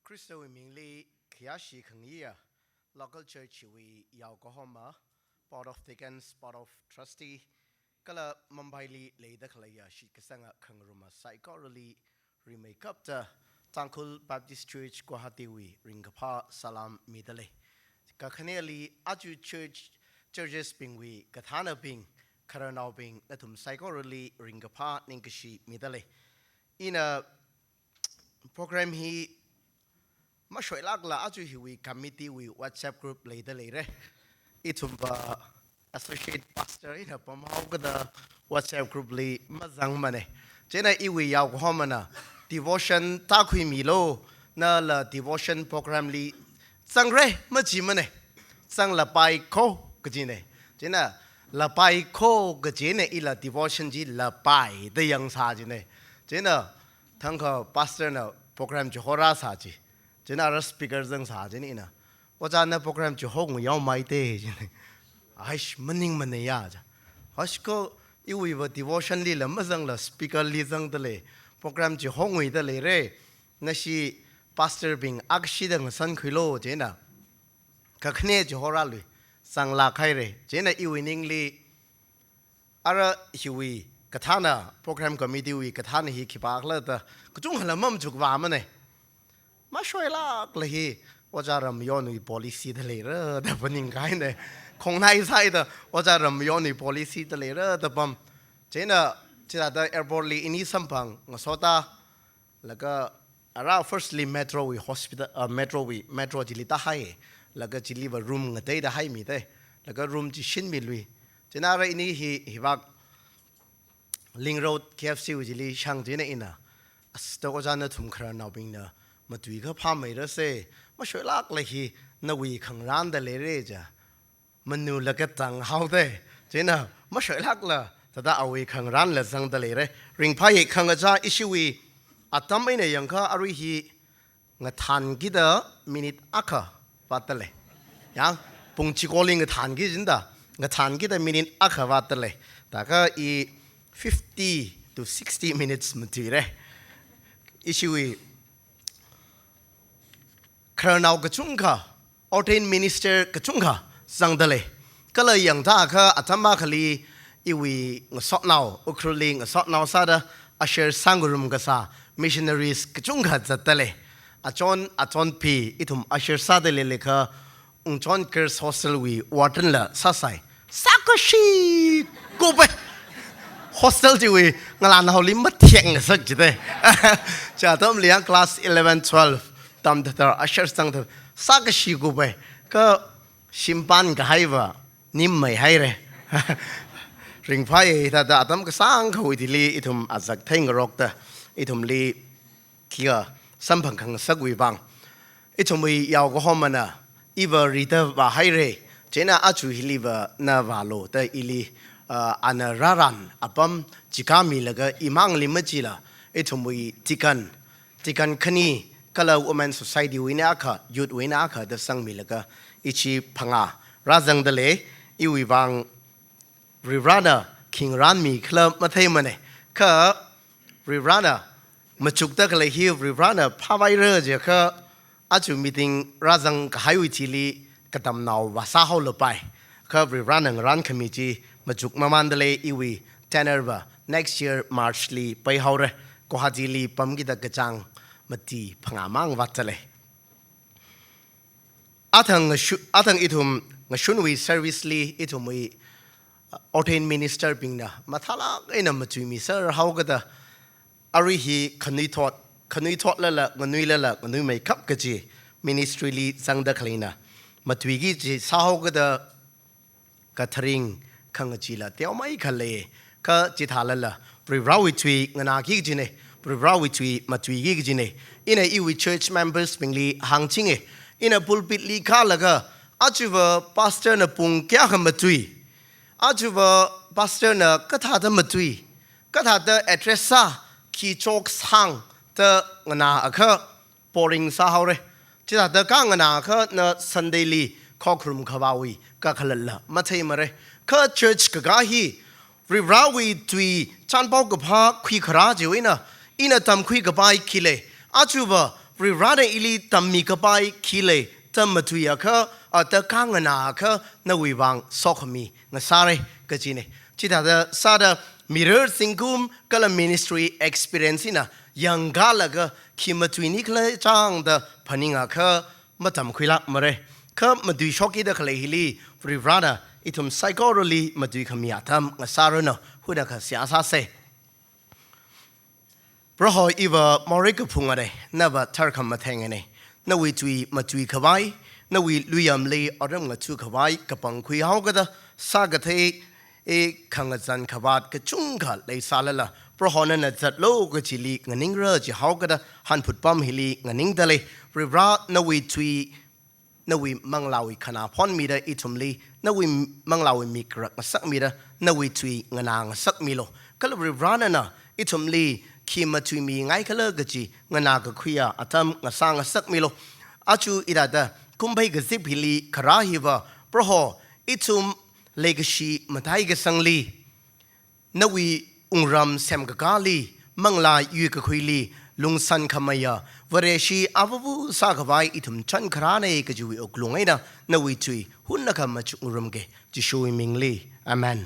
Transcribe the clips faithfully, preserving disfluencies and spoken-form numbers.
Khristawui mingli khayāshi khangayiya, local church wui yaokahoma, Board of Deacons, Board of Trustee, kala Mumbai li leida khaleiya shitkasanga khangaruma saikorali rimeikapta Tangkhul Baptist Church Guwahati wui ringkaphā salam midalei. Kakhaneli aja church, churches bingwui kathānabing, khararnaobing nathum saikorali ringkaphā ningkashi midalei. Ina program hi mashoilākla aja hiwui committee wui WhatsApp group leida leire. Ithumva associate pastor ina pamhaokada WhatsApp group li mazangmane. Chieina iwui yaokahomana devotion tākhuimilu, nala devotion program li zangre majimane. Zanglapai kho kajine. Chieina lapai kho kajine, ila devotion chi lapai da yangsā jine. Chieina thangkha pastor na program chi horāsā ji. Chieina ara speaker zangsā jine ina, "Ojā na program chi hongu yaomaite," jine. "Aish, maningmaneiya," ja. "Aish, kho iwuiva devotion lila mazangla speaker li zangdalei. Program chi honguida leire. Nashi pastor bing akshida ngasankhuilu," jina kakhane chi horālui. Zanglāk haire. Chieina iwui ningli ara hiwui kathāna, program committee wui kathāna hi khipākhala da kachungkhala mamachukvāmane. Mashoilākla hi Ojā Ramyonwui policy da leira da phaningkahaine. Khongnai sāida Ojā Ramyonwui policy da leira da pam. Chieina chithāda airport li ini samphang ngasota, laga ara firstly metro wui hospital, uh, metro wui, metro chili tāhai, laga chiliva room ngateida haimite, laga room chi shinmilui. Chieina ara ini hi, hivāk Link Road K F C wui chili shang chieina ina, "As, ta Ojā nathum khararnaobingna matuikha phāmeirase, mashoilākla hi nawui khangarānda leire," ja. Manula katang haote. Chieina mashoilākla thāda awui khangarānla zangda leire. Ringphāye, khangachā ishiwui atam eina yangkha arui hi ngathānkida minute akha vātdalei. Yang, pung chikoli ngathānki jinda, ngathānkida minute akha vātdalei. Taka i fifty to sixty minutes matuire. Ishiwui khararnao kachungkha, ordained minister kachungkha zangdalei. Kala yangda kha atam akhali iwui ngasotnao, Ukhrulli ngasotnao sāda usher sāngarum kasā missionaries kachungkha zatdalei. Achon, achon pi ithum usher sāda leilakha, Ungchon Girls Hostel wui warden la sāsai. Sākashi kupe. Hostel chiwui ngalānaoli matheng ngasak jite. Chi atamli yang class eleven, twelve tamda thāda usher sāngda sākashi kupe. Kha shimpan kahaiva nimmei haire. Ringphāye, thāda atam kasāngkhawui thili ithum azak theingarokta ithumli khikha samphang khangasakwui vang. Ithumwui yaokahomana iva rida vāhaire. Chieina aja hiliva na vālu da ili, ah, ana rāran apam chikāmilaga imangli machila, ithumwui deacon, deacon khani kala women society wui eina akha, youth wui eina akha da sangmilaga ichi phangā rāzangdalei. Iwui vang Varivarana khi ngarānmikhala matheimane. Kha Varivarana machukda khalei hi Varivarana phāvaira jiakha aja meeting rāzang kahaiwui thili katamnao vāsāhaolapai. Kha Varivarana ngarānkhami chi machuk mamāndalei. Iwui tenure va next year March li peihaora. Guwahatili pamkida kachāng mati phangāmang vātdalei. Athang ngashu-, athang ithum ngashunwui service li ithumwui, uh, ordained minister bingna mathālāk eina matuimiser haokada, arui hi khanuithot, khanuithotlala, nganuilala, nganuimeikap kaji ministry li zangda khaleina matuiki kaji sāhaokada, katharing khangachila teomeikha lei. Kha chithālala Varivarawui tui nganāki kajine, Varivarawui tui matuiki kajine. Ina iwui church members bingli hāngchinge. Ina pulpit li kālaga, ajava pastor na pung kayākha matui, ajava pastor na kathāda matui, kathāda address sā, khi chok sāng da nganāakha boring sāhaore. Chithāda kha nganāakha na Sunday li khokharum khavāwui kakhalatla matheimare. Kha church kakā hi Varivarawui tui chānpao kaphā khuikharā chiwui eina ina tamkhui kapai khi lei. Ajava Varivarana ili tammi kapai khi lei, ta matuiakha, a, ta khanganāakha nawui vang sokhami ngasāra kajina. Chithāda sāda mirar zingkum kala ministry experience hina yangkalaga khi matuini khala chāngda phaningakha matamkhuilākmara. Kha matuishokida khalei hili Varivarana ithum saikorali matuikhami atam ngasāranu, huda kha seihā sāsa. Proho, iva morei kaphungana, nava tharkhamathengana. Nawui tui matuikhavai, nawui luiyamli otram ngathukhavai kapangkhui haokada sākathei, e, khangazan khavāt kachungkha leisālala, Proho nana zatlu kachili nganingra jihaokada hanphut pam hili nganingdalei. Varivara, nawui tui, nawui manglāwui khanā phonmida ithumli, nawui manglāwui mik rakngasakmida, nawui tui nganāngasakmilu. Kala Varivara nana ithumli khi matuimingaikhala kaji nganākakhuiya atam ngasāngasakmilu. Aja hithāda kumphei kazip hili kharā hiva, Proho, ithum leikashi mataikasangli, nawui wungram semkakāli, manglā yuikakhuili, lungsānkhameiya Vareshi avavu sākhavai ithum chānkharāna kajiwui wuklung eina, nawui tui hunnakha machukngarumga, Jishuwui mingli. Amen.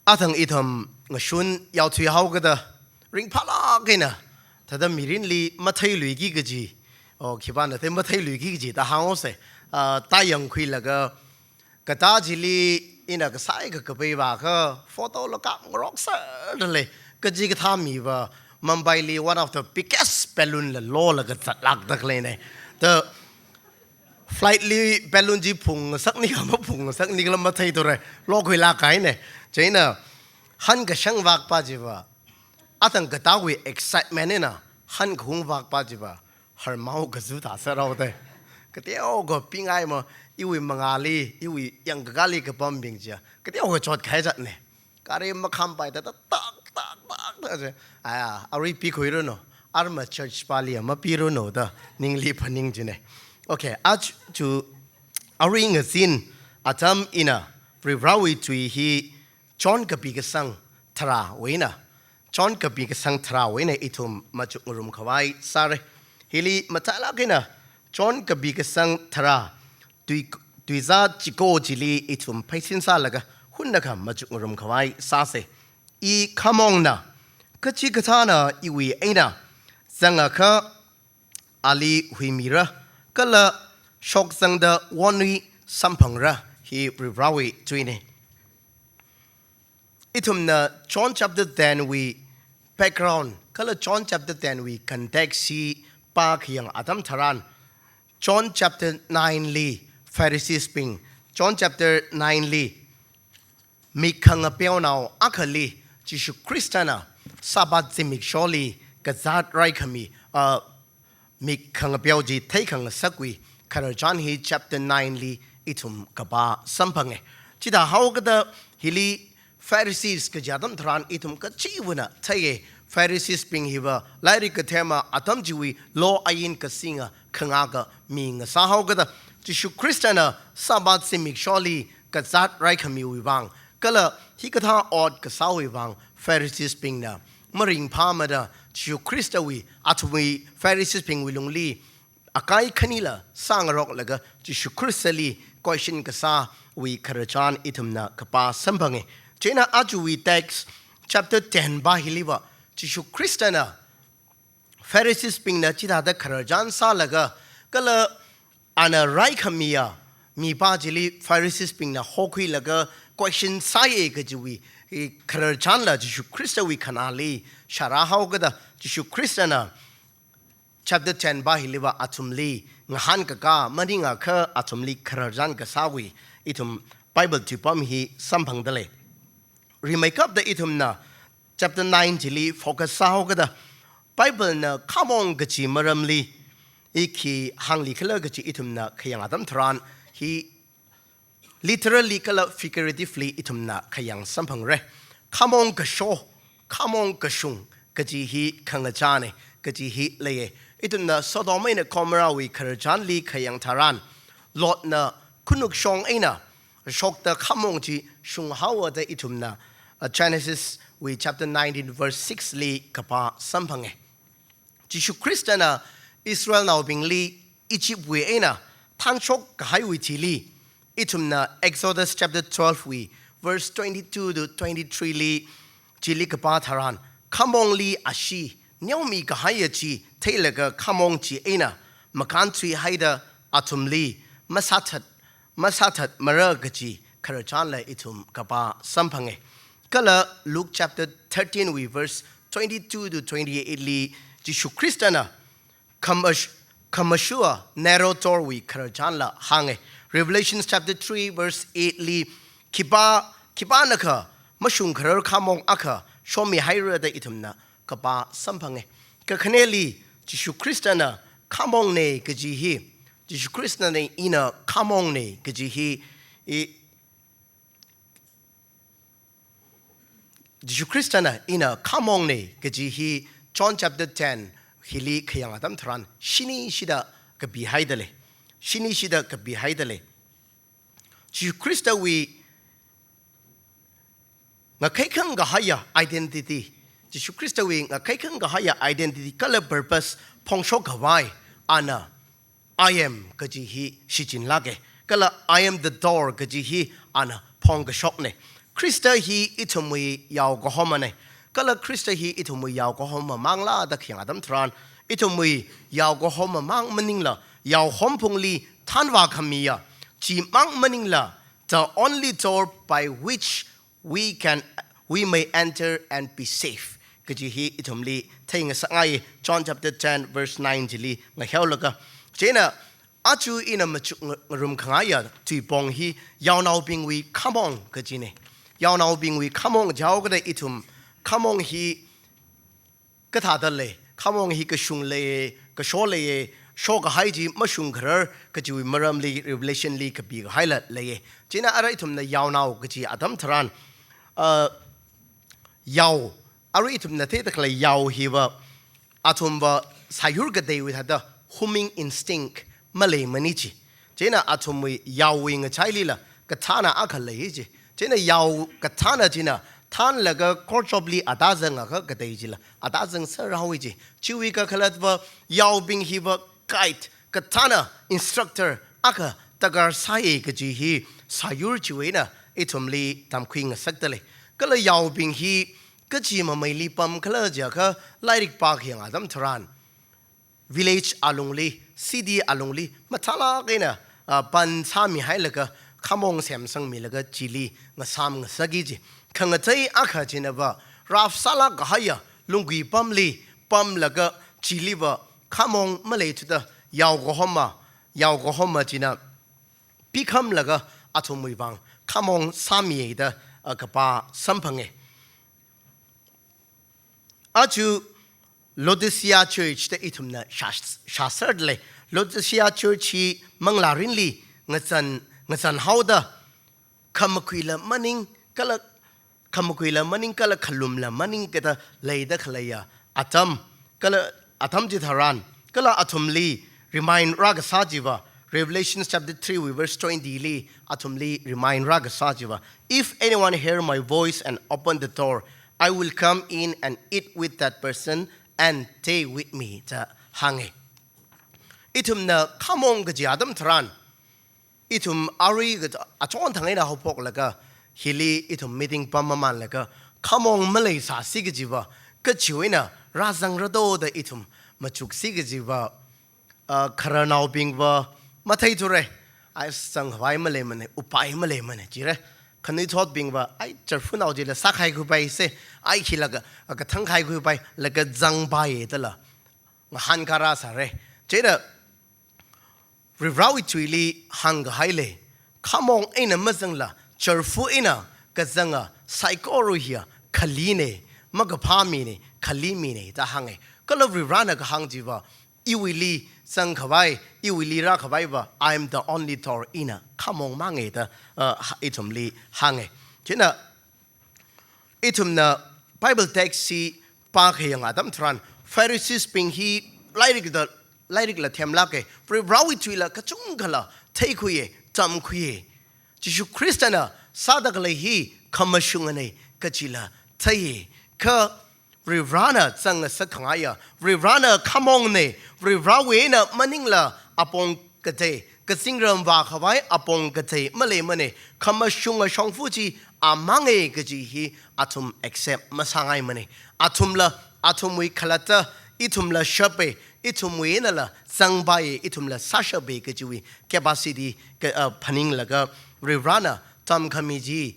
Athang ithum ngashun yaothui haokada, ringphālāk eina, thāda mirinli matheiluiki kaji, o, khipāna thei matheiluiki kaji da hānghaosa, a, ta yangkhuilaga, katā chili ina kasai kakapei vākha, photo la kapngarokserda lei, kachikathā miva, Mumbaili one of the biggest balloon la lolaga zatlākda khaleina. Ta flight li balloon chi phungngasakni kha maphungngasakni khala matheithura, lokhuilāk kahaina. Chieina, hankashang vākpa chiva, athang katāwui excitement eina, hankahung vākpa chiva, harmao kazu thāserhaoda. Kateokha pingaima, iwui mangāli, iwui yangkakāli kapambing chiya, kateokha chotkahai zatna. Gari makhampaida, da, da, tak, tak, tak, tak, je. Aya, arui pikhuiranu, arma church pāli mapiranu da, ningli phaning china. Okay, aja arui ngazin atam ina, Varivarawui tui hi John kapi kasang tharāwui eina, John kapi kasang tharāwui eina ithum machukngarum khavai sāra. Hili matailāk eina, John kapi kasang tharā, tui, tuizā chiko chili ithum pheisin sālaga hunnakha machukngarum khavai sāsa. I khamongna, kachikathāna iwui eina zangakha ali huimira, kala shokzangda wonwui samphangra, hi Varivarawui tuina. Ithumna John chapter ten wui background, kala John chapter ten wui context hi pākhayang atam tharan, John chapter nine li Pharisees bing, John chapter nine li mik khangapeonao akhali Jishu Khristana Sabbath zimiksholi kazāt raikhami, uh, mik khangapeo chi theikhangasakwui khararchan hi chapter nine li ithum kapā samphanga. Chithāhaokada hili Pharisees kaji atam tharan ithum kachiva̱na theiya. Pharisees bing hiva lairik kathema atam chiwui law ain kasinga khangaka mi ngasāhaokada, Jishu Khristana Sabbath zimiksholi kazāt raikhamiwui vang, kala hikathā ot kasāwui vang Pharisees bingna maringphāmada Jishu Khristawui, athumwui Pharisees bingwui lungli akai khanila sāngaroklaga Jishu Khristali question kasāwui khararchan ithumna kapā samphanga. Chieina ajawui text chapter ten pā hiliva Jishu Khristana Pharisees bingna chithāda khararchan sālaga, kala ana raikhamiya mipā chili Pharisees bingna hokhuilaga question sāya kajiwui, i, khararchanla Jishu Khristawui khanāli shārāhaokada, Jishu Khristana chapter ten pā hiliva athumli ngahānkakā maningakha athumli khararchan kasāwui ithum Bible tuipam hi samphangdalei. Rimeikapta ithumna chapter nine chili focus sāhaokada, Bible na khamong kaji maramli i khi hānglikhala kaji ithumna khayang atam tharan hi literally kala figuratively ithumna khayang samphangra. Khamong kasho, khamong kashung kaji hi khangachāna, kaji hi leiya. Ithumna Sodom eina Gomorrahwui khararchanli khayang tharan, Lotna khanukshong eina shokta khamong chi shunghaowa da ithumna, uh, Genesis wui chapter nineteen verse six li kapā samphanga. Jishu Khristana Israelnaobingli Egyptwui eina thanshok kahaiwui thili, ithumna Exodus chapter twelve wui verse twenty-two to twenty-three li chili kapā tharan, khamongli ashee neomi kahaiya chi theilaga khamong chi eina makānthuihaida athumli masāthat masāthatmara kaji khararchanla ithum kapā samphanga. Kala Luke chapter thirteen wui verse twenty-two to twenty-eight li Jishu Khristana khamash- khamashua narrow door wui khararchanla hānga. Revelation chapter three verse eight li khipā khipānakha mashungkharar khamong akha shomihaira da ithumna kapā samphanga. Kakhaneli Jishu Khristana khamongna kaji hi, Jishu Khristana ina khamongna kaji hi, i, Jishu Khristana ina khamongna kaji hi John chapter ten hili khayang atam tharan shinishida kapihaida lei. Shinishida kapihaida lei. Jishu Khristawui ngakhaikhang kahaiya identity. Jishu Khristawui ngakhaikhang kahaiya identity kala purpose phongshok khavai ana "I am" kaji hi shichinlāka. Kala "I am the door" kaji hi ana phongkashokna. Khrista hi ithumwui yaokahomana. Kala Khrista hi ithumwui yaokahoma māngla da khayang atam tharan, ithumwui yaokahoma māng maningla, yaohomphungli thanvā khamiya chimang maningla, the only door by which we can, we may enter and be safe kaji hi ithumli theingasakngai. John chapter ten verse nine chili ngaheolaga. Chieina aja ina machuk nga- ngarumkhangaiya tuipong hi yaonaobingwui khamong kajina. Yaonaobingwui khamong jihaokada ithum khamong hi kathāda lei, khamong hi kashung leiya, kasho leiya, shokahai chi mashungkharar kajiwui maramli Revelation li kapikahaila leiya. Chieina arui ithumna yaonao kaji atam tharan, uh, yao, arui ithumna theida khalei yao hiva athumva sāyur kateiwui thāda homing instinct maleimana chi. Chieina athumwui yaowui ngachailila kathāna akha lei chi. Chieina yao kathāna china thanlaga korchopli ata zangakha katei chila ata zangserhaowa chi. Chiwui kakhalatva yaobing hiva guide, kathāna instructor akha darkar sāya kaji hi sāyur chiwui eina ithumli tamkhui ngasakda lei. Kala yaobing hi kachi mameili pamkhala jiakha lairik pākhayang atam tharan, village alungli, city alungli, mathālāk eina, ah, pan sāmihailaga, khamong semsangmilaga chili ngasām ngasaka chi. Khangatei akha chinava, rāp sālāk kahaiya lunggui pamli pamlaga chiliva khamong maleithuda yaokahoma, yaokahoma china pikhamlaga athumwui vang khamong sāmiya da, ah, kapā samphanga. Aja Laodicea Church da ithumna shā- shāserda lei. Laodicea Church hi manglārinli ngazan- ngazanhaoda, khamakhuila maning kala, khamakhuila maning kala khalumla maning kata leida khaleiya atam, kala atam chitharan, kala athumli remind rākasā chiva, Revelation chapter three wui verse twenty li athumli remind rākasā chiva, "If anyone hear my voice and open the door, I will come in and eat with that person and they with me," da hānga. Ithumna khamong kaji atam tharan, ithum arui ka- achon thang eina haophoklaga, hili ithum meeting pam mamānlaga, khamong maleisāsi kajiva, kachiwui eina rāzangra do da ithum machuksi kajiva, ah, khararnaobingva matheithura. Ai, zangkhavai maleimana, upai maleimana jira. Khanuithotbingva, ai, church wui nao chila sākhaikhuipaisa, ai, khilaga, ah, kathangkhaikhuipai, laga zangpai dala ngahānkā rāsāra. Chieina Varivarāwui tuili hāngkahai lei, khamong eina mazangla, church wui eina kazanga saikora hiya khalina, makaphā mina, khali mina da hānga. Kala Varivarāna kahāng chiva, iwuili zangkhavai, iwuili rākhavaiva, "I am the only door," ina khamong manga da, uh, ha- ithumli hānga. Chieina ithumna Bible text hi pākhayang atam tharan, Pharisees bing hi lairikda, lairikla themlāka, Varivarāwui tuila kachungkhala theikhuiya, tamkhuiya. Jishu Khristana sāda khalei hi khamashungana kajila thei, kha Varivarana zang ngasakhangaiya, Varivarana khamongna, Varivarawui eina maningla apong katei, kazingram vākhavai apong katei maleimana, khamashunga shongfa chi amanga kaji hi athum accept masāngaimana. Athumla, athumwui khalatta, ithumla shapa, ithumwui einala zangpai, ithumla sāshapa kajiwui capacity ka, uh, phaninglaga Varivarana tamkhami chi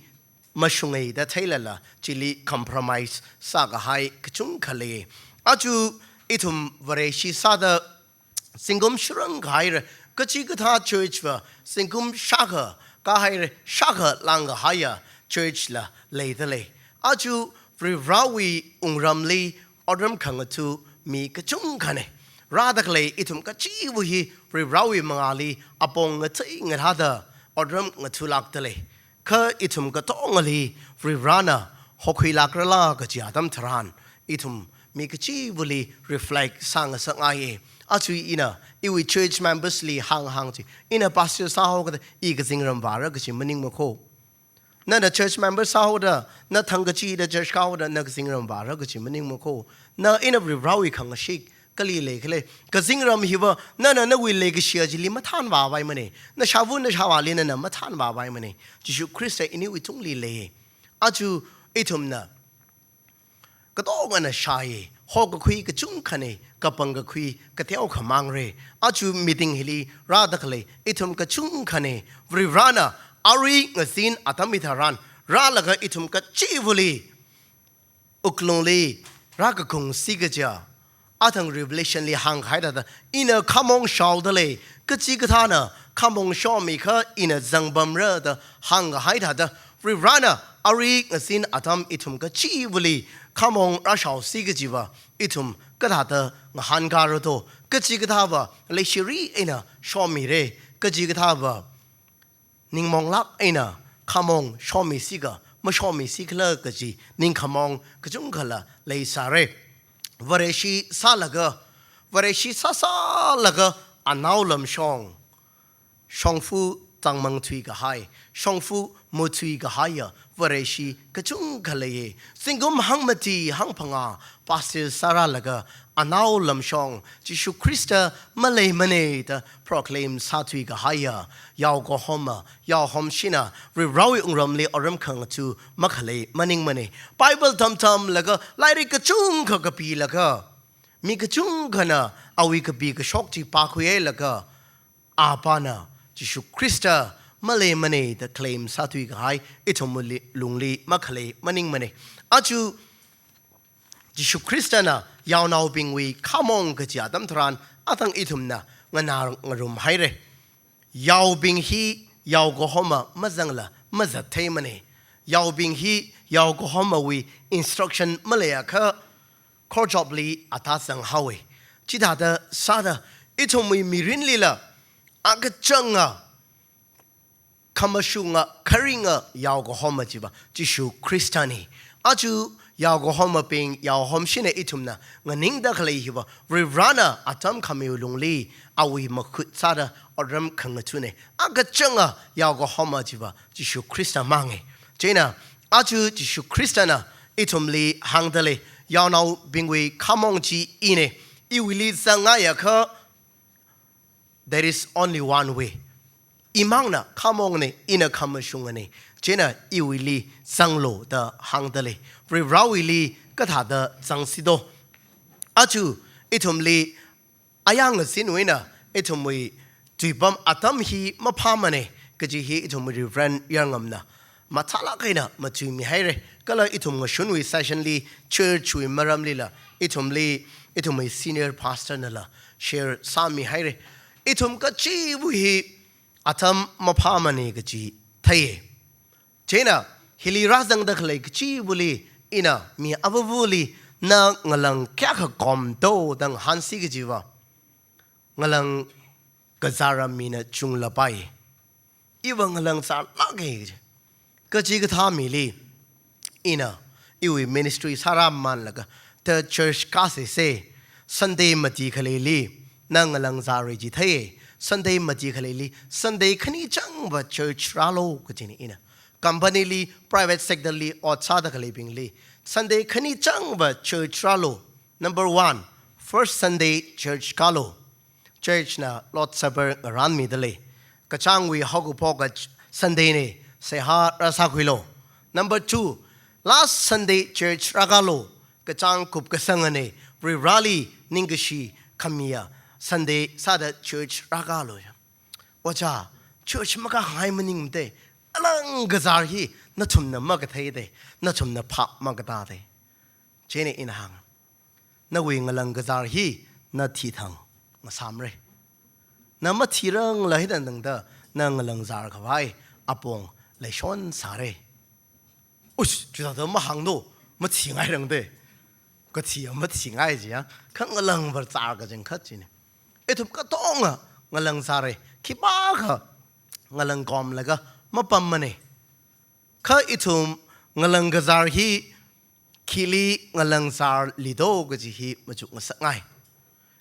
mashunga da theilala, chili compromise sākahai kachungkha lei. Aja ithum Vareshi sāda zingkum shurang kahaira, kachikathā church va zingkum shākha kahaira, shākha langkahaiya church la leidalei. Aja Varivarawui wungramli otram khangatha mi kachungkhana. Rāda khalei ithum kachiva hi Varivarawui mangāli apong ngatei ngathāda otram ngathālākdalei. Kha ithum katongali Varivarana hokhuilākrala kaji atam tharan, ithum mi kachivali reflect sāngasakngaiya. Aja ina iwui church members li hānghāng chi, ina pastor sāhaokada i kazingram vāra kaji maningmakho. Nana church member sāhaoda, na thangkachida church kāhaoda na kazingram vāra kaji maningmakho. Na ina Varivarawui khangashik kali leikhala? Kazingram hiva nana nawui leikashiya chili mathānvāpaimana. Nashāva nashāvāli nana mathānvāpaimana. Jishu Khrista iniwui tungli lei. Aja ithumna katongana shāya, hokakhui kachungkhana, kapangkakhui kateokha mangra. Aja meeting hili rāda khalei ithum kachungkhana, Varivarana arui ngazin atam hitharan rālaga ithum kachivali wuklungli rākakungsi kaja. Athang Revelation li hāngkahai thāda, ina khamong shaodalei, kachikathāna khamong shomikha ina zangpamra da hāngkahai thāda, Varivarana arui ngazin atam ithum kachivali khamong rāshaosi kajiva, ithum kathāda ngahānkāra to, kachikathāva leishiri eina shomira, kachikathāva ningmonglāk eina khamong shomisi ka, mashomisi khala kaji ningkhamong kachungkhala leisāra. Vareshi sālaga, Vareshi sāsālaga anaolam shong, shongfa tangmang thuikahai, shongfa muthuikahaiya Vareshi kachungkha leiya. Zingkum hangmati hangphangā pastor sārālaga anaolam shong, Jishu Khrista maleimana da proclaim sāthuikahaiya yaokahoma, yaohomshina Varivarawui wungramli otram khangatha makhalei maningmana. Bible tamtamlaga, lairik kachungkha kapilaga, mi kachungkhana awui kapi kashok chi pākhuihailaga, apāna Jishu Khrista maleimana da claim sāthuikahai ithumwui lungli makhalei maningmana. Aja Jishu Khristana yaonaobingwui khamong kaji atam tharan, athang ithumna nganā ngarumhaira. Yaobing hi yaokahoma mazangla mazattheimana. Yaobing hi yaokahomawui instruction maleiakha khorchopli ata zanghaowa. Chithāda sāda ithumwui mirinlila akachanga, khamashunga, kharinga yaokahoma chiva Jishu Khristana. Aja yaokahomabing, yaohomshina ithumna nganingda khalei hiva Varivarana atam khamiwui lungli awui makhut sāda otram khangathana. Akachanga yaokahoma chiva Jishu Khrista manga. Chieina aja Jishu Khristana ithumli hāngdalei, yaonaobingwui khamong chi ina, iwuili zangngaiakha, there is only one way. Imangna khamongna, ina khamashungana. Chieina iwuili zanglu da hāngdalei. Varivarawuili kathāda zangsi do? Aja ithumli ayang ngasinwui eina ithumwui tuipam atam hi maphāmana kaji hi ithumwui Reverend Yarngamna mathālāk eina matuimihaira. Kala ithum ngashunwui session li, church wui maramlila, ithumli, ithumwui senior pastor nala share sāmihaira. Ithum kachiva hi atam maphāmana kaji theiya. Chieina hili rāzangda khalei kachivali ina mi avavali, na ngalang kayākha kom do da ngahānsi kajiva, ngalang kazāra mina chunglapai. Iva ngalang zālāka kaji. Kachikathā mili ina iwui ministry sārāmānlaga, ta church kāsese, Sunday mati khaleili na ngalang zāra ji theiya. Sunday mati khaleili, Sunday khani changva church rālu kajina ina. Company li, private sector li ot sāda khaleibingli, Sunday khani changva church rālu. Number one, first Sunday church kālu. Church na Lord Supper ngarānmidalei. Kachāngwui haokaphok ka ch-, Sunday ne, seihā rāsākhuilu. Number two, last Sunday church rākālu. Kachāng kupkasang ne, Varivarāli ningkashi khamiya Sunday sāda church rākālu. Ojā, church makāngai maningmate, ngalāng kazār hi nathumna makatheite, nathumna phap makatāte. Chieina ina hāng, nawui ngalāng kazār hi na thithang ngasāmre. Na mathirangla hithāda na ngalāng zārkhavai apong leishon sāre. Ush, chithāda mahānglu, mathingairangte. Kathi mathingai jiya, kha ngalāng vāzār kachangkhat chine. Ithum katonga ngalāng zāre, khipākha ngalāng komlaga mapammane. Kha ithum ngalāng kazār hi khili ngalāng zārlido kaji hi machuk ngasakngai.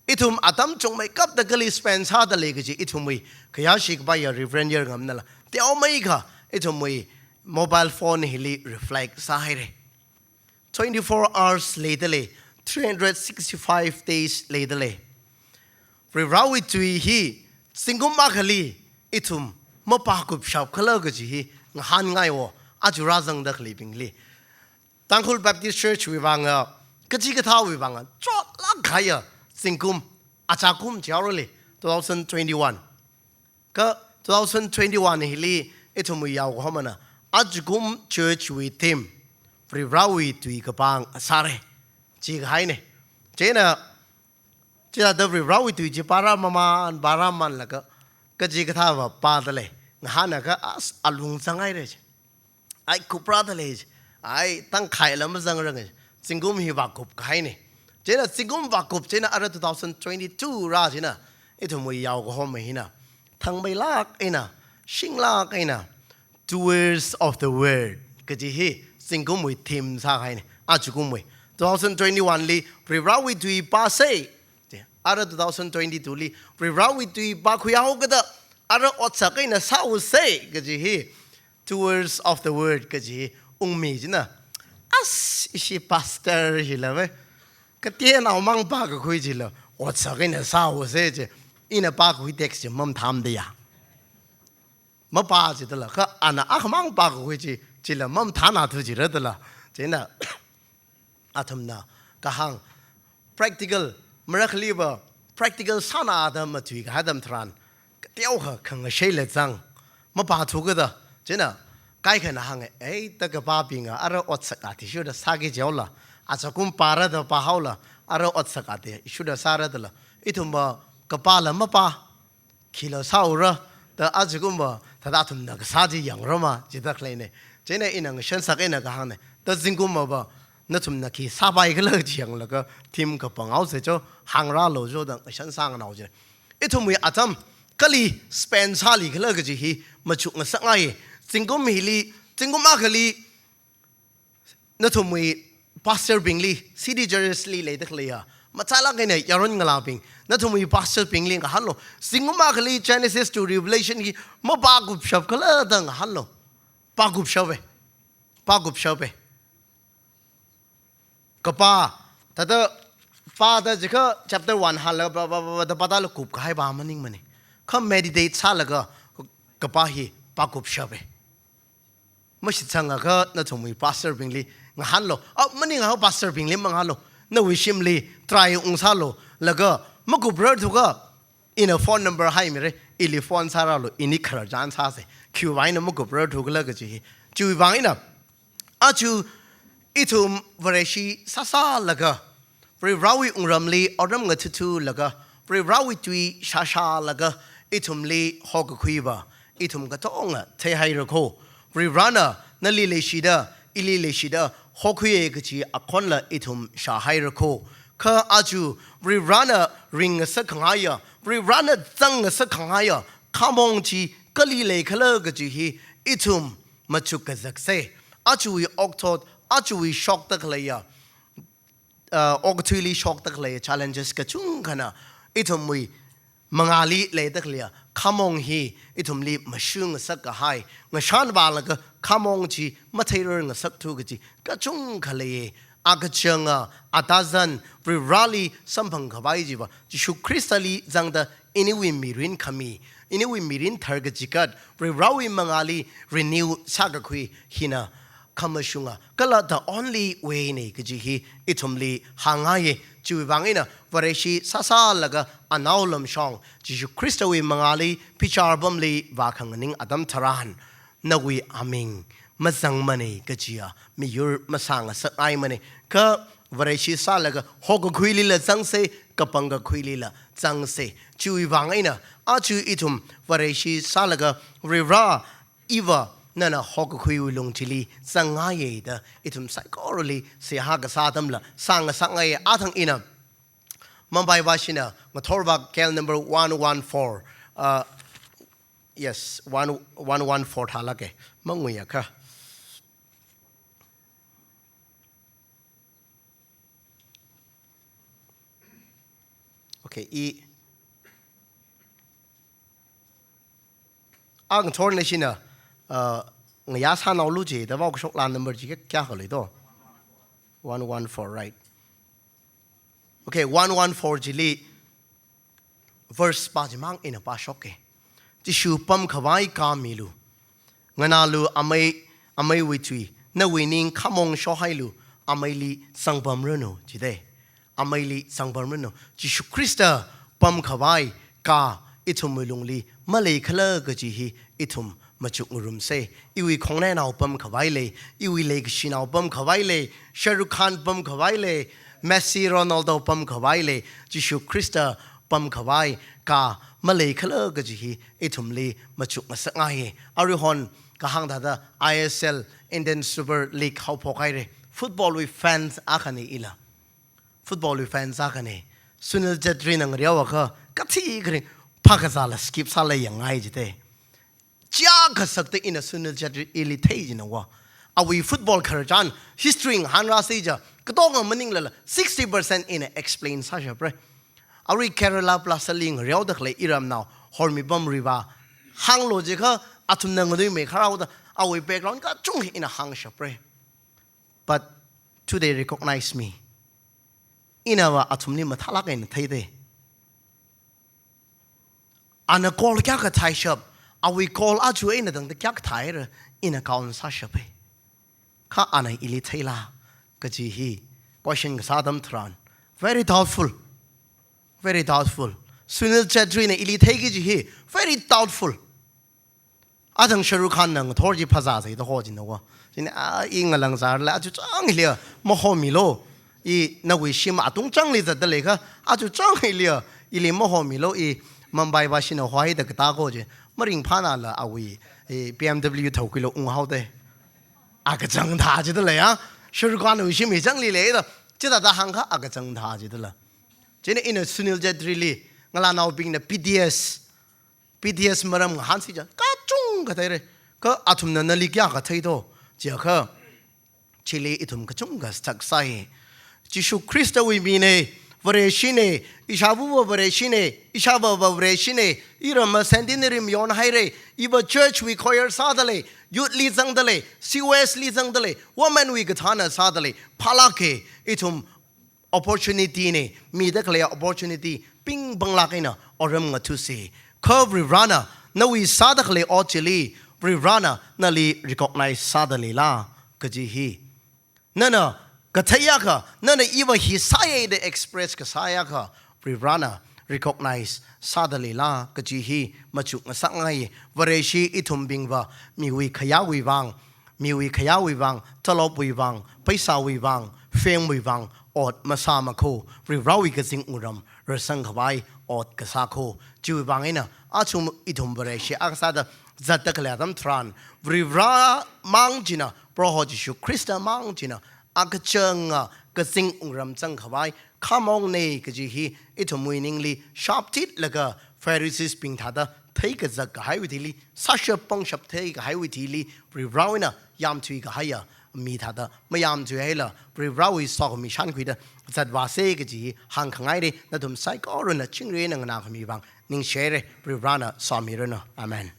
Ithum atam chungmeikapta kali spend sādalei kaji ithumwui khayāshi kapaiya Reverend Yarngamnala teomeikha ithumwui mobile phone hili reflect sāhaire. Twenty-four hours leidalei, three hundred sixty-five days leidalei. Varivarāwui tui hi zingkum akhali ithum mapākupshap khala kaji hi ngahānngai wo, aja rāzangda khaleibingli. Tangkhul Baptist Church wui vānga, kachikathāwui vānga chotlāk kahaiya zingkum, achakum jihaorale, two thousand twenty-one. Kha two thousand twenty-one hili ithumwui yaokahomana, ajakum church wui theme, Varivarāwui tui kapā ngasāre, jikahaine. Chieina, chithāda Varivarāwui tui chi pārāmaman, pārāmanlaga, kachikathāva pādalei, ngahānakha as alung zangngaire ji. Ai, kuprādalei ji. Ai, tangkhaila mazangranga ji. Zingkum hi vākup kahaine. Chieina zingkum vākup chieina ara two thousand twenty-two rā chieina, ithumwui yaokahoma hina thangmeilāk eina, shinglāk eina, Doers of the Word kaji hi zingkumwui theme sākahaine. Ajakumwui, two thousand twenty-one li Varivarāwui tui pāsei. Ara two thousand twenty-two li Varivarāwui tui pākhuihaokida, ara otsak eina sāusei kaji hi, Doers of the Word kaji hi ungmi chieina, as ishi pastor hila me, kateonaomang pākakhui chila otsak eina sāusei ji, ina pākakhui text chi mamathāmada ya. Mapā jidala, kha ana akhamang pākakhui chi, chila mamathāna thu jira dala. Chieina athumna kahāng, practical, marakhaliva practical sānada matui kahai atam tharan, kateokha khangasheila zang, mapāthukida, chieina kaikhana hānge, ei, ta kapābinga ara otsak athishurda sāki jihaola, achakum pārada pāhaola, ara otsak athishurda sāra dala, ithumva kapāla mapā, khila sāura, ta ajakumva thāda athumna kasā chi yangrama, jida khaleine. Chieina ina ngashansak eina kahāngne. Ta zingkumva nathumna khi sāpai khala chi yanglaga theme kapanghaosei jo, hāngrālu jo da ngashan sānganao ji. Ithumwui atam kali spend sāli khala kaji hi machuk ngasakngai. Zingkum hili, zingkum akhali nathumwui pastor bingli, city churches li leida khaleiya machālāk eina yaron ngalābing, nathumwui pastor bingli ngahānlu. Zingkum akhali Genesis to Revelation hi mapākupshap khala da ngahānlu. Pākupshape. Pākupshape. Kapā, thāda pāda jikha chapter one hānlaga pā, pā, pā, pā, da pāda la kup kahai pā maningmane. Kha meditate sālaga kapā hi pākupshape. Mashitsangakha nathumwui pastor bingli ngahānlu. A, maningakha pastor bingli mangahānlu. Nawui shimli try ungsālu. Laga makuprarthukha ina phone number haimire. Ili phone sārālu. Ini khararchan sāsei. Khiwuivang eina makuprarthu khala kaji hi. Chiwuivang eina, aja ithum Vareshi sāsālaga, Varivarāwui wungramli otram ngathuthulaga, Varivarāwui tui shāshālaga, ithumli hokakhuiva ithum katonga theihaira kho. Varivarāna nali leishida, ili leishida hokhuiye kaji akhonla ithum shāhaira kho. Kha aja Varivarāna ringngasak khangaiya, Varivarāna zangngasak khangaiya khamong chi kali leikhala kaji hi ithum machuk kazaksei. Ajawui okthot, ajawui shokda khaleiya, uh, okathuili shokda khalei challenges kachungkhana ithumwui mangāli leida khaleiya Khamong hi ithumli mashungasak kahai, ngashan vālaga khamong chi matheirar ngasakthu kaji kachungkha leiya. Akachanga, atazan, Varivarali samphang khavai chiva, Jishu Khristali zangda iniwui mirin khami, iniwui mirin tharkachikat, Varivarawui mangāli renew sākakhui hina khamashunga, kala the only way na kaji hi ithumli hāngngaiya. Chiwui vang eina Vareshi sāsālaga anao lamshong, Jishu Khristawui mangāli bichar pamli vākhanganing atam tharan, nawui aming mazangmana kajiya miyur masāngasakngaimana. Kha Vareshi sālaga hokakhuilila zangsa, kapangkakhuilila zangsa. Chiwui vang eina aja ithum Vareshi sālaga Varivara iva nana hokakhuiwui lung chili zangngaiya da ithum saikorali seihā kasā atamla sāngasakngaiya. Athang ina Mumbai vāshina ngathorvā kel number one one four, uh, yes, one, one one four thālāka, manguiakha. Okay, i, a ngathorna shina, uh, ngayā sānaolu chi, da vāokashok lan number chi kayā, kayā khalei to? One one four, right? Okay, one one four chili verse pā chimang ina pāshoka. Jishu pamkhavai kā milu. Nganālu amei, ameiwui tui, nawui ning khamong shohailu, ameili zangpamranu, jida. Ameili zangpamranu. Jishu Khrista pamkhavai kā ithumwui lungli maleikhala kaji hi ithum machukngarumsa. Iwui khongnainao pamkhavai lei, iwui leikashinao pamkhavai lei, Shah Rukh Khan pamkhavai lei, Messi, Ronaldo pamkhavai lei, Jishu Khrista pamkhavai kā maleikhala kaji hi ithumli machukngasakngaiya. Aruihon kahāng thāda I S L, Indian Super League haophok haira. Football wui fans akhana ila. Football wui fans akhana. Sunil Chhetrina ngareoakha, kathi kharing phākazāla skip sāla yangngai jida. Chiyākha sakta ina Sunil Chhetri ili thei jinawa. Awui football khararchan history ngahānrāsa jiakha, katonga maninglala sixty percent ina explain sāshapra. Arui Kerala Blasters li ngareoda khalei iramnao Hormipam Riva hānglu jiakha, athumna nganuimei kharāoda awui background kachungkha ina hāngshapra. But do they recognize me? Inava athumli mathālāk eina theida. Ana goal kayākha thāishap, awui goal aja eina tangda kayākha thāhaira, ina count sāshapa. Kha ana ili theila kaji hi question kasā atam tharan, very doubtful. Very doubtful. Sunil Chhetrina ili theiki kaji hi very doubtful. Athang Shah Rukh Khan na ngathor chi phazāsa da ho jinawa. China, a, i ngalāngzārla, aja chang hili mahomilu. I nawui shim atung changli zatda leikha, aja chang hili, ili mahomilu, i Mumbai vāshina hoida katā ko chi. Maringphānala awui, i B M W thaokhuilu unghaoda. Akachang thā jida leiya. Shah Rukh Khan wui shim hi changli leida. Chithāda hāngkha akachang thā jida la. China ina Sunil Chhetrili, ngalānaobingna B T S, B T S maram ngahānsi jiakha, kachungkha theira. Kha athumna nali kayākha theito jiakha, chili ithum kachungkha stuck sāi. Jishu Khristawui mina, Vareshina, ishāvava Vareshina, ishāvava Vareshina, iramva centenary mayon haira, iva church wui choir sāda lei, youth li zangda lei, C O S li zangda lei, women wui kathāna sāda lei, phālāka, ithum opportunity na, mida khalei opportunity pingpanglāk eina otram ngathusa. Kha Varivarana nawui sāda khalei ot chili, Varivarana nali recognize sāda leila kaji hi. Nana katheiakha, nana iva hi sāya da express kasāakha, Varivarana recognize sāda leila kaji hi machukngasakngai. Vareshi ithumbingva miwui khayāwui vang, miwui khayāwui vang, talopwui vang, paisāwui vang, fame wui vang ot masāmakho, Varivarawui kazing wungram rarsangkhavai ot kasākho. Chiwui vang eina aja ithum Vareshi akha sāda zatda khalei atam tharan, Varivara mang china, Proho Jishu Khrista mang china, akachanga kazing wungram zangkhavai khamongna kaji hi ithumwui ningli shaptitlaga Pharisees bing thāda theikazak kahaiwui thili, sāshap pangshap theikahaiwui thili, Varivarawui eina yamthui kahaiya mi thāda mayāmthuihaila, Varivarāwui sokhami shānkhuida zatvāsa kaji hāngkhangaina. Nathum saikorana chingri eina nganākhami vang ningshihaira. Varivarāna somiranu. Amen.